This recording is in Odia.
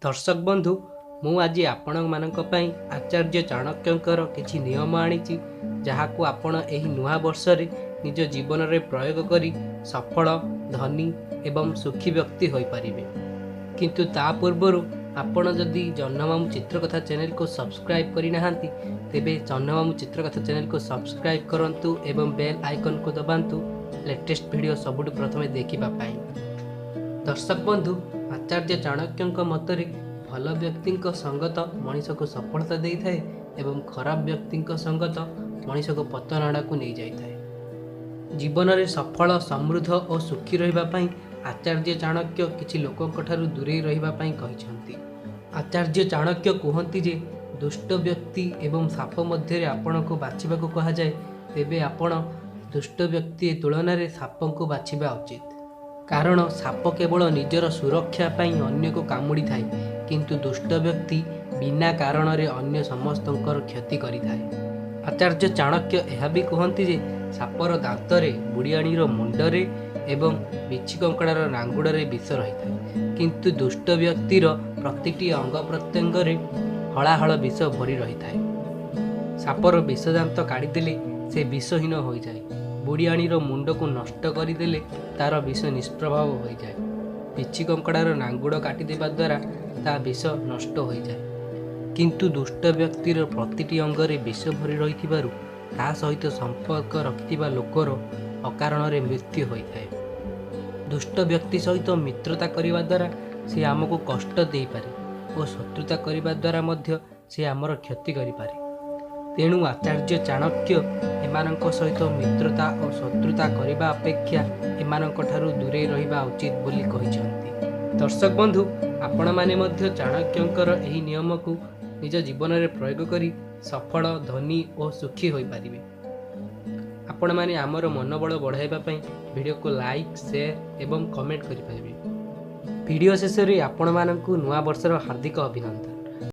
ଦର୍ଶକ ବନ୍ଧୁ, ମୁଁ ଆଜି ଆପଣମାନଙ୍କ ପାଇଁ ଆଚାର୍ଯ୍ୟ ଚାଣକ୍ୟଙ୍କର କିଛି ନିୟମ ଆଣିଛି, ଯାହାକୁ ଆପଣ ଏହି ନୂଆ ବର୍ଷରେ ନିଜ ଜୀବନରେ ପ୍ରୟୋଗ କରି ସଫଳ, ଧନୀ ଏବଂ ସୁଖୀ ବ୍ୟକ୍ତି ହୋଇପାରିବେ। କିନ୍ତୁ ତା ପୂର୍ବରୁ ଆପଣ ଯଦି ଜହ୍ନମାମୁ ଚିତ୍ରକଥା ଚ୍ୟାନେଲକୁ ସବସ୍କ୍ରାଇବ୍ କରିନାହାନ୍ତି, ତେବେ ଜହ୍ନମାମୁ ଚିତ୍ରକଥା ଚ୍ୟାନେଲକୁ ସବସ୍କ୍ରାଇବ୍ କରନ୍ତୁ ଏବଂ ବେଲ୍ ଆଇକନ୍କୁ ଦବାନ୍ତୁ ଲେଟେଷ୍ଟ ଭିଡ଼ିଓ ସବୁଠୁ ପ୍ରଥମେ ଦେଖିବା ପାଇଁ। ଦର୍ଶକ ବନ୍ଧୁ, ଆଚାର୍ଯ୍ୟ ଚାଣକ୍ୟଙ୍କ ମତରେ ଭଲ ବ୍ୟକ୍ତିଙ୍କ ସଙ୍ଗତ ମଣିଷକୁ ସଫଳତା ଦେଇଥାଏ ଏବଂ ଖରାପ ବ୍ୟକ୍ତିଙ୍କ ସଙ୍ଗତ ମଣିଷକୁ ପତନ ଆଡ଼କୁ ନେଇଯାଇଥାଏ। ଜୀବନରେ ସଫଳ, ସମୃଦ୍ଧ ଓ ସୁଖୀ ରହିବା ପାଇଁ ଆଚାର୍ଯ୍ୟ ଚାଣକ୍ୟ କିଛି ଲୋକଙ୍କ ଠାରୁ ଦୂରେଇ ରହିବା ପାଇଁ କହିଛନ୍ତି। ଆଚାର୍ଯ୍ୟ ଚାଣକ୍ୟ କୁହନ୍ତି ଯେ ଦୁଷ୍ଟ ବ୍ୟକ୍ତି ଏବଂ ସାପ ମଧ୍ୟରେ ଆପଣଙ୍କୁ ବାଛିବାକୁ କୁହାଯାଏ, ତେବେ ଆପଣ ଦୁଷ୍ଟ ବ୍ୟକ୍ତି ତୁଳନାରେ ସାପଙ୍କୁ ବାଛିବା ଉଚିତ। କାରଣ ସାପ କେବଳ ନିଜର ସୁରକ୍ଷା ପାଇଁ ଅନ୍ୟକୁ କାମୁଡ଼ିଥାଏ, କିନ୍ତୁ ଦୁଷ୍ଟ ବ୍ୟକ୍ତି ବିନା କାରଣରେ ଅନ୍ୟ ସମସ୍ତଙ୍କର କ୍ଷତି କରିଥାଏ। ଆଚାର୍ଯ୍ୟ ଚାଣକ୍ୟ ଏହା ବି କୁହନ୍ତି ଯେ ସାପର ଦାନ୍ତରେ, ବୁଢ଼ିଆଣୀର ମୁଣ୍ଡରେ ଏବଂ ବିଛି କଙ୍କଡ଼ାର ନାଙ୍ଗୁଡ଼ରେ ବିଷ ରହିଥାଏ, କିନ୍ତୁ ଦୁଷ୍ଟ ବ୍ୟକ୍ତିର ପ୍ରତିଟି ଅଙ୍ଗ ପ୍ରତ୍ୟଙ୍ଗରେ ହଳାହଳ ବିଷ ଭରି ରହିଥାଏ। ସାପର ବିଷ ଦାନ୍ତ କାଢ଼ିଦେଲେ ସେ ବିଷହୀନ ହୋଇଯାଏ, ବୁଢ଼ିଆଣୀର ମୁଣ୍ଡକୁ ନଷ୍ଟ କରିଦେଲେ ତାର ବିଷ ନିଷ୍ପ୍ରଭାବ ହୋଇଯାଏ, ବିଛି କଙ୍କଡ଼ାର ନାଙ୍ଗୁଡ଼ କାଟିଦେବା ଦ୍ୱାରା ତା ବିଷ ନଷ୍ଟ ହୋଇଯାଏ। କିନ୍ତୁ ଦୁଷ୍ଟ ବ୍ୟକ୍ତିର ପ୍ରତିଟି ଅଙ୍ଗରେ ବିଷ ଭରି ରହିଥିବାରୁ ତା ସହିତ ସମ୍ପର୍କ ରଖିଥିବା ଲୋକର ଅକାରଣରେ ମୃତ୍ୟୁ ହୋଇଥାଏ। ଦୁଷ୍ଟ ବ୍ୟକ୍ତି ସହିତ ମିତ୍ରତା କରିବା ଦ୍ୱାରା ସେ ଆମକୁ କଷ୍ଟ ଦେଇପାରେ ଓ ଶତ୍ରୁତା କରିବା ଦ୍ୱାରା ମଧ୍ୟ ସେ ଆମର କ୍ଷତି କରିପାରେ। ତେଣୁ ଆଚାର୍ଯ୍ୟ ଚାଣକ୍ୟ ଏମାନଙ୍କ ସହିତ ମିତ୍ରତା ଓ ଶତ୍ରୁତା କରିବା ଅପେକ୍ଷା ଏମାନଙ୍କ ଠାରୁ ଦୂରେଇ ରହିବା ଉଚିତ ବୋଲି କହିଛନ୍ତି। ଦର୍ଶକ ବନ୍ଧୁ, ଆପଣମାନେ ମଧ୍ୟ ଚାଣକ୍ୟଙ୍କର ଏହି ନିୟମକୁ ନିଜ ଜୀବନରେ ପ୍ରୟୋଗ କରି ସଫଳ, ଧନୀ ଓ ସୁଖୀ ହୋଇପାରିବେ। ଆପଣମାନେ ଆମର ମନୋବଳ ବଢ଼ାଇବା ପାଇଁ ଭିଡ଼ିଓକୁ ଲାଇକ୍, ସେୟାର ଏବଂ କମେଣ୍ଟ କରିପାରିବେ। ଭିଡ଼ିଓ ଶେଷରେ ଆପଣମାନଙ୍କୁ ନୂଆ ବର୍ଷର ହାର୍ଦ୍ଦିକ ଅଭିନନ୍ଦନ।